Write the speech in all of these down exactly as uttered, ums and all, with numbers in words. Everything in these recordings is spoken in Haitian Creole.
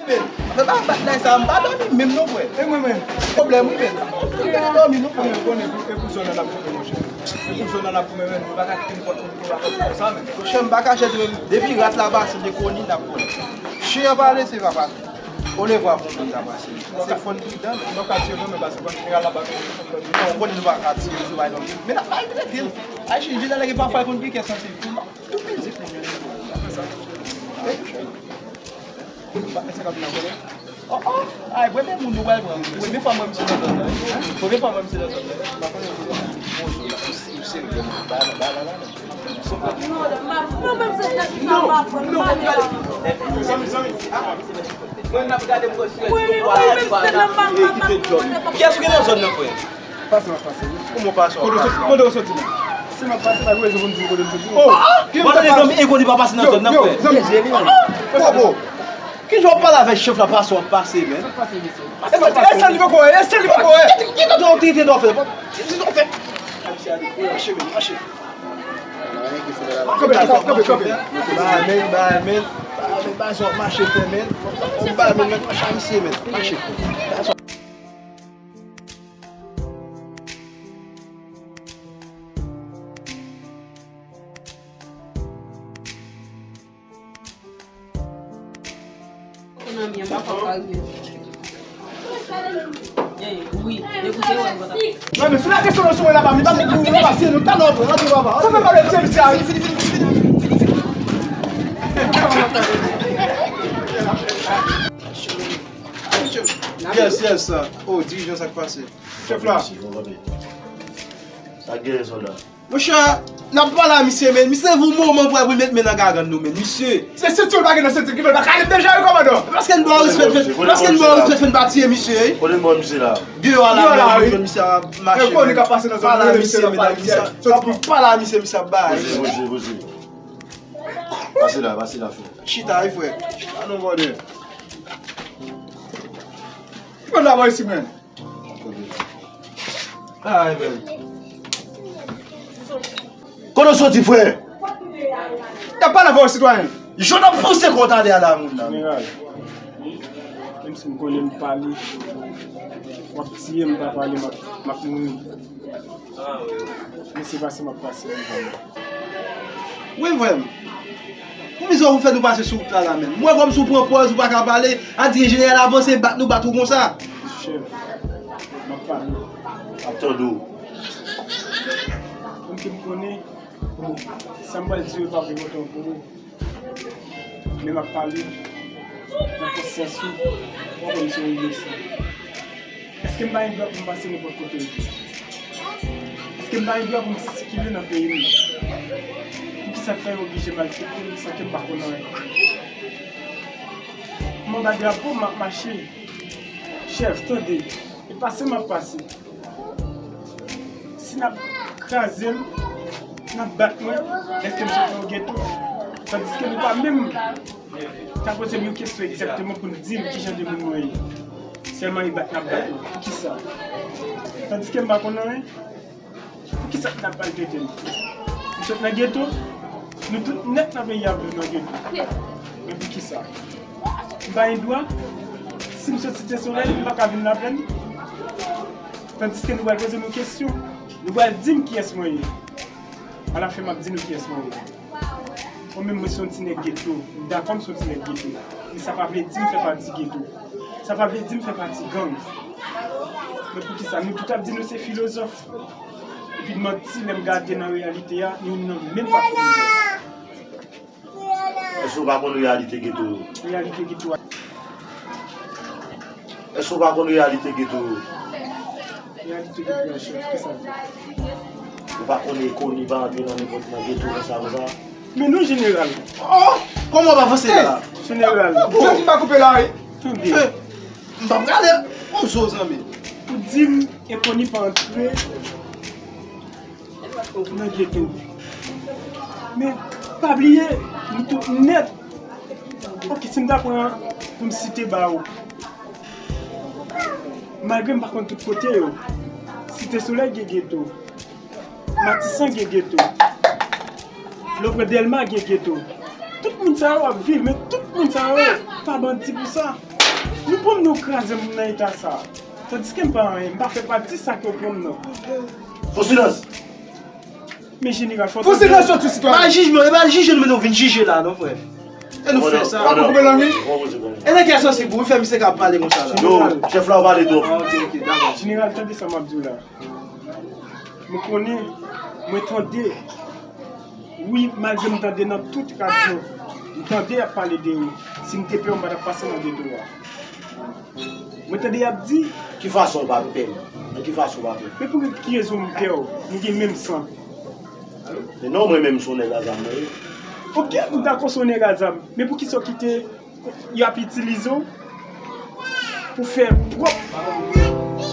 Fè pa bat nan sa, m pa dòmi menm non, frè. E mwen menm. Pwoblèm, wi, men. M pa dòmi non, frè. Konnen, e pou zòn nan ap goumen, monchè. E pou zòn nan ap goumen, men nou pa ka kite nenpòt moun ki va konn konsa, men. Monchè, m pa kache di menm. Depi rat la pase, de koni n ap konnen. Chen an pale, se pa pase. Olevwa pou moun ta pase. Se fòn pridan. Nou ka tire non, men pase fòn jeneral la pa gen. Non, konnen nou pa ka tire sou bay non. Men n ap maltrete l. Ay, chen, jeneral la gen pafwa konn pike santi. Tou mizik moun yo. Apre sa. Bagay sa k ap nan konnen. Oh, oh. Ay, premye moun nou pral pran. Premye fwa m wè misye nan zòn nan. Premye fwa m wè misye nan zòn nan. M pa konnen misye nan zòn nan. Ou serye, ba, ba, ba, ba. Non, non, non, gade. Zanmi, zanmi. Ah. Mwen, n ap gade m wè si. Kiyès ou gen nan zòn nan, frè? Pase, m ap pase, wi. Kòman w pase, w ap pase? Kote w soti? Kote w soti la? Si m ap pase, pa gen rezon pou m di kote m soti. Oh! Mwen tande zanmi Ego li pa pase nan zòn nan, frè. Zanmi. Bobo, kijan w ap pale avèk chèf la, pase w ap pase, men? E sa li poko wè, e sa li poko wè. Ki, ki, ki, ki otorite dwa fè? Ki otorite dwa fè? Mache, men, mache. Kanpe, kanpe, kanpe, kanpe. Bay, men, bay, men. Bay, men, bay, sa w ap mache fè, men. Bay, men, men, mache a misye, men. Mache. Ekonomi an pa fò pa rive. Wi, depi se wè konsa. Non, men si la kesyon nan sou mwen la, pa vin, pa vin, pa vin, se nou talè, antre, antre, papa. Sa fè pa de tchèl sa. Vini, vini, vini, vini, vini, vini. Yes, yes. Oh, dirijan, sa k pase? Chèf la. Sa k genyen, sòlda? Monchè, n ap pale a misye, men misye leve yon moman pou l met men nan gagann nou, men misye. Se senti l pa gen nan senti l ki fè l pa ka ale deja, wi, kòmandan. Paske n ba w respè, paske n ba w respè, fè n pa tiye misye, wi. Kote n ba w misye la? Deyò a la, men misye ap mache. Pale a misye, men misye ap pale a misye, misye ap bay. Poze, poze, poze. Pase la, pase la, frè. Chita, wi, frè. Chita non, brother. Ki bon la, boy, si, men? Ay, men. Kote w soti, frè? N ap pale avè w, sitwayen. Jan w ap pouse kò w talè a la, moun nan. Jeneral, menm si m konnen m pale, w ap tiye m, pa pale, m ap, m ap mouri. Men se pase m ap pase, m konnen. Wi, frè m. Pou mizè ou fè nou pase sou wout la, la menm. M wè kòmsi w pran pòz, ou pa ka pale, a di jeneral avanse, bat nou, bat ou konsa. Chèf, m ap pale. M ap tande w. Moun ki m konnen, sa m pral di yo pa enpòtan pou ou. Men m ap pale nan konsyans ou, w ap wè m se yon inosan. Èske m pa gen dwa pou m pase nenpòt kote m vle? Èske m pa gen dwa pou m sikile nan peyi m? Poukisa k fè yo oblije maltrete m san ke m pa konn anyen? M anba drapo, m ap mache. Chèf, tande, e pase m ap pase. Si n ap kraze m, n ap bat mwen, èske m sot nan yon geto? Tandiske nou pa menm ka poze m yon kesyon egzakteman pou n di m ki jan de moun mwen ye. Sèlman e bat n ap bat mwen. Poukisa? Tandiske m pa konn anyen. Poukisa n ap maltrete m? M sot nan geto, nou tout nèt nan peyi a viv nan geto. Men poukisa? M pa gen dwa, si m sot Site Solèy, m pa ka vin Laplèn? Tandiske nou pral poze m yon kesyon, nou pral di m kiyès mwen ye. Alafen, m ap di nou kiyès mwen ye. Mwen menm, mwen se yon ti nèg geto. M dakò m se yon ti nèg geto. Men sa pa vle di m fè pati geto. Sa pa vle di m fè pati gang. Men poukisa? Nou tout ap di nou se filozòf. Epi manti, lè m gade nan reyalite a, nou nan menm patrimwàn. Èske w pa konn reyalite geto yo? Reyalite geto a. Èske w pa konn reyalite geto yo? Reyalite geto a, chèf, kisa l ye? Ou pa konn Koni pa antre nan nenpòt nan geto konsa, konsa? Men non, jeneral. Oh! Kòman w ap avanse la? Jeneral. Bon. Jodi m pa koupe la, wi. Tande. Eh, m pa prale. Bon, zo, zanmi. Ou di m Koni pa antre nan geto. Men, pa bliye, nou tout nèt. Ok, si m ta pran pou m site ba ou. Malgre m pa konn tout kote yo, Site Solèy gen geto. Matisan gen geto. Lè w pran Dèlma gen geto. Tout moun sa yo ap viv, men tout moun sa yo pa bandi pou sa. Nou pran m nan, yo kraze m nan eta sa. Tandiske m pa anyen, m pa fè pati sa ke yo pran m nan. Fò silans! Men jeneral, fò silans sou sitwayen. Pa jijman, e pa jije nou, men nou vin jije la, non, frè. E nou fè sa. Ou koupe lang li? E nèg la sansib, wi, fè misye ka pale konsa la. Yo, chèf la, ou pale twòp. Ah, ok, ok, dakò. Jeneral, tande sa m ap di w la. Mwen konnen, mwen tande. Wi, malgre m tande nan tout radyo, m tande y ap pale de ou. Si m te pè w, m pa t ap pase nan geto a. Mwen tande y ap di. Ki fason w pa pè m? Nan ki fason w pa pè m? Men pou ki rezon m pè w? Nou gen menm san. Men non, mwen menm se yon nèg a zam mwen ye. Ok, m dakò se yon nèg a zam. Men poukisa w kite y ap itilize w pou fè pwòp.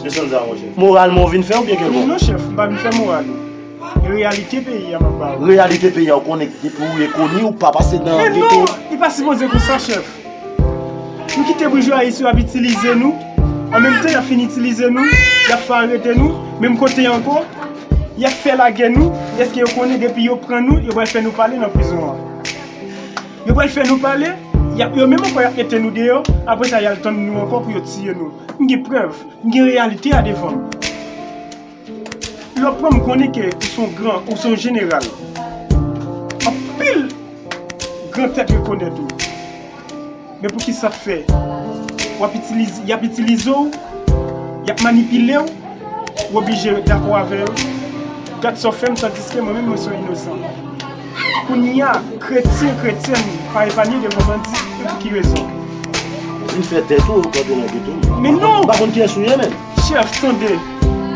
Desann sa, monchè. Moralman w vin fè oubyen kèlkonk? Non, chèf, m pa vin fè moral. E reyalite peyi a m ap ba ou. Reyalite peyi a, ou konnen depi ou ye koni, ou pa pase nan geto. Men non, li pa sipoze konsa, chèf. Nou kite boujwa isi yo ap itilize nou. An menm tan, y ap fin itilize nou, y ap fè arete nou, menm kote ankò, y ap fè lagè nou. Èske yo konnen depi yo pran nou, yo pral fè nou pale nan prizon an? Yo pral fè nou pale, y ap, yo menm ankò y ap mete nou deyò, apre sa y al tann nou ankò pou yo tiye nou. M gen prèv, m gen reyalite a devan m. Lè w pran m konnen ke ou se yon gran, ou se yon jeneral. Anpil gran tèt rekonèt ou. Men poukisa fè w ap itilize, y ap itilize w, y ap manipile w, ou oblije dakò avè yo? Gad sa w fè m, tandiske mwen menm mwen se yon inosan. Kounye a, kretyen, kretyèn pa epanye devan bandi, e pou ki rezon? Vin fè tèt ou, ou kanpe nan geto. Men non! M pa konn kiyès ou ye menm. Chèf, tande,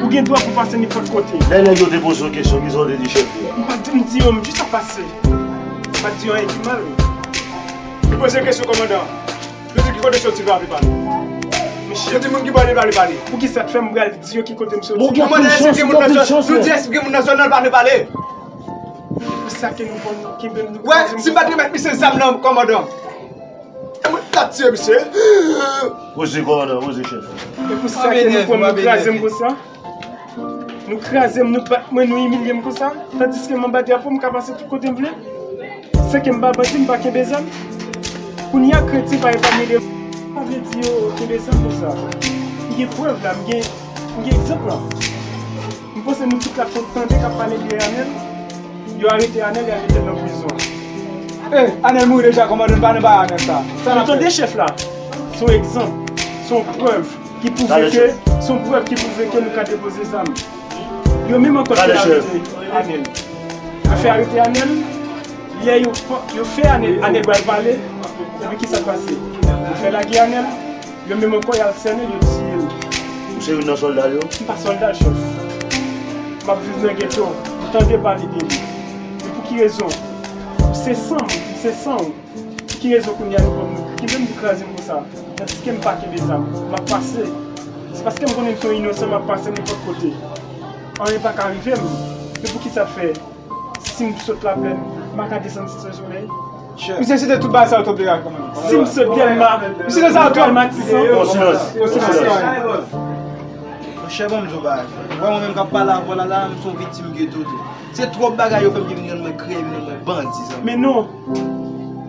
ou gen dwa pou pase nenpòt kote. Lè nèg yo te poze w kesyon, kisa w te di chèf yo? M pa t di, m di yo, m jis ap pase. M pa t di yo anyen ki mal. Li poze kesyon, kòmandan. Li di ki kote soti l pa vle pale. Li di moun ki bò li pa vle pale. Poukisa t fè m pral di yo ki kote m soti? Bon, gen anpil chans, gen anpil chans. Nou di èske gen moun nan zòn nan l pa vle pale. Pou sa ke nou konn kenbe m. Wè, si m pa t remèt misye zam nan, kòmandan. E mwen t ap tiye misye. Poze kòmandan, poze chèf. E pou sa ke nou konn nou kraze m konsa? Nou kraze m, nou bat mwen, nou imilye m konsa? Tandiske m anba drapo, m ka pase tout kote m vle? Sèke m pa bandi, m pa kenbe zam? Kounye a, kretyen pa epanye de. Sa vle di yo kenbe zam konsa? M gen prèv la, m gen, m gen egzanp la. M panse nou tout la konn tande k ap pale de Anèl. Yo arete Anèl, yo al mete l nan prizon. Eh, Anèl mouri deja, kòmandan, n pa nan bagay Anèl sa. Sa n ap fè? Nou tande chèf la. Se yon egzanp, se yon prèv ki pwouve ke, se yon prèv ki pwouve ke nou ka depoze zam. Yo menm ankò te arete Anèl. Yo fè arete Anèl, lè yo, yo fè Anèl, Anèl pral pale, epi kisa k pase? Yo fè lage Anèl. Yo menm ankò, y al sènen, yo tiye l. Ou se youn nan sòlda l yo? M pa sòlda l, chèf. M ap viv nan geto. M tande pale de li. Men pou ki rezon? Ou se san m, m se san w. Pou ki rezon kounye a nou konn nou kenbe m pou kraze m konsa? Tandiske m pa kenbe zam. M ap pase. Se paske m konnen m se yon inosan, m ap pase nenpòt kote. Anyen pa ka rive m. Men poukisa fè? Si m sot Laplèn, m pa ka desann Site Solèy? Misye site tout bagay sa yo twòp deja, kòmandan. Si m sot Dèlma, misye site sa yo twòp. Dèlma ti sa yo. Bon, silans. Bon, silans. Monchè, ban m di w bagay, frè. Ou wè mwen menm k ap pale avè w la, la, m se yon viktim geto tou. Se twòp bagay yo fè m ki vin rann mwen kreye, vin rann mwen bandi, zanmi. Men non.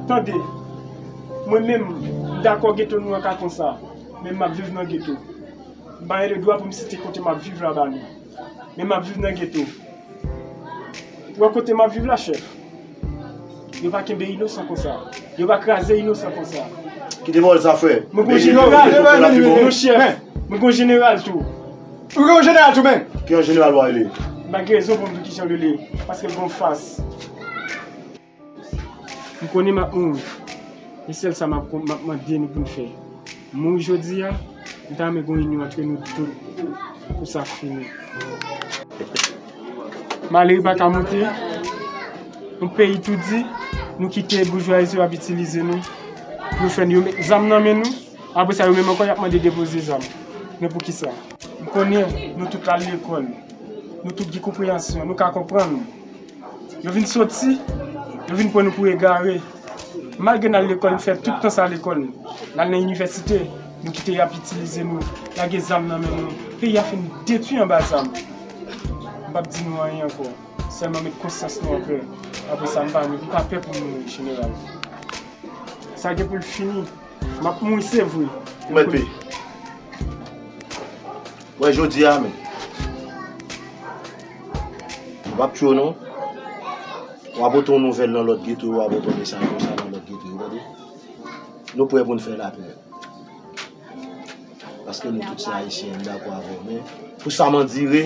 Tande. Mwen menm, m dakò geto nou an ka konsa. Men m ap viv nan geto. M pa gen ledwa pou m site kote m ap viv la ba nou. Men m ap viv nan geto. Ou wè kote m ap viv la, chèf? Yo pa kenbe inosan konsa. Yo pa kraze inosan konsa. Kite pawòl sa, frè. Mwen gon jeneral, non, chèf. Mwen gon jeneral tou. Ou gon jeneral tou, men. Ki yon jeneral w a rele? M pa gen rezon pou m di kijan l rele, paske l gon fas. M konnen m ap mouri. E sèl sa m ap, m ap mande nou pou n fè. M mouri jodi a, m ta renmen gon inyon antre nou tout pou sa fini. Malere pa ka monte. Yon peyi toudi, nou kite boujwazi yo ap itilize nou. Pou yo fè nou, yo met zam nan men nou. Apre sa, yo menm ankò, y ap mande depoze zam. Men poukisa? M konnen nou tout al lekòl. Nou tout gen konpreyansyon. Nou ka konprann. Yo vin soti, yo vin pran nou pou egare. Malgre n al lekòl, n fè tout tan sa lekòl, n al nan inivèsite, nou kite y ap itilize nou, lage zam nan men nou. Peyi a fin detwi anba zam. M p ap di nou anyen ankò. Sèlman met konsyans nou an pè. Apre sa, m pa, m pa pè pou nou, jeneral. Sa gen pou l fini. M ap mouri, se vre. Mwen pe. Mwen jodi a, men. M p ap tchwe w non. W a pote yon nouvèl nan lòt geto yo, w a pote yon mesaj konsa nan lòt geto yo, tande? Nou prè pou n fè lapè. Paske nou tout se Ayisyen, m dakò avè w. Men, pou sa m andire,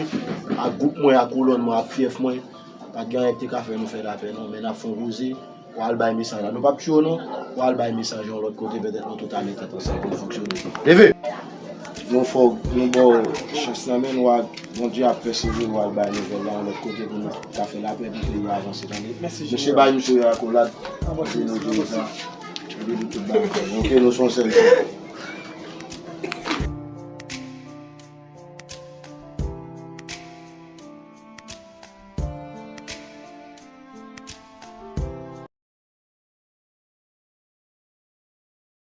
ak gwoup mwen, ak kolòn mwen, ak fyèf mwen, pa t gen anyen ki te ka fè nou fè lapè non, men n ap fè yon koze, w al bay mesaj la. Nou p ap tchwe w non, w al bay mesaj yon lòt kote, petèt nou tout ale tèt ansanm pou n fonksyone. Leve! Nou fò nou ba w chans nan men nou, ak Bondye ap pèsevere, w al bay nouvèl la yon lòt kote pou nou ka fè lapè, pou peyi a avanse, tande? Mesye bay misye akolad, paske nou te sa, epi nou tout bay. Ok, nou se yon sèl.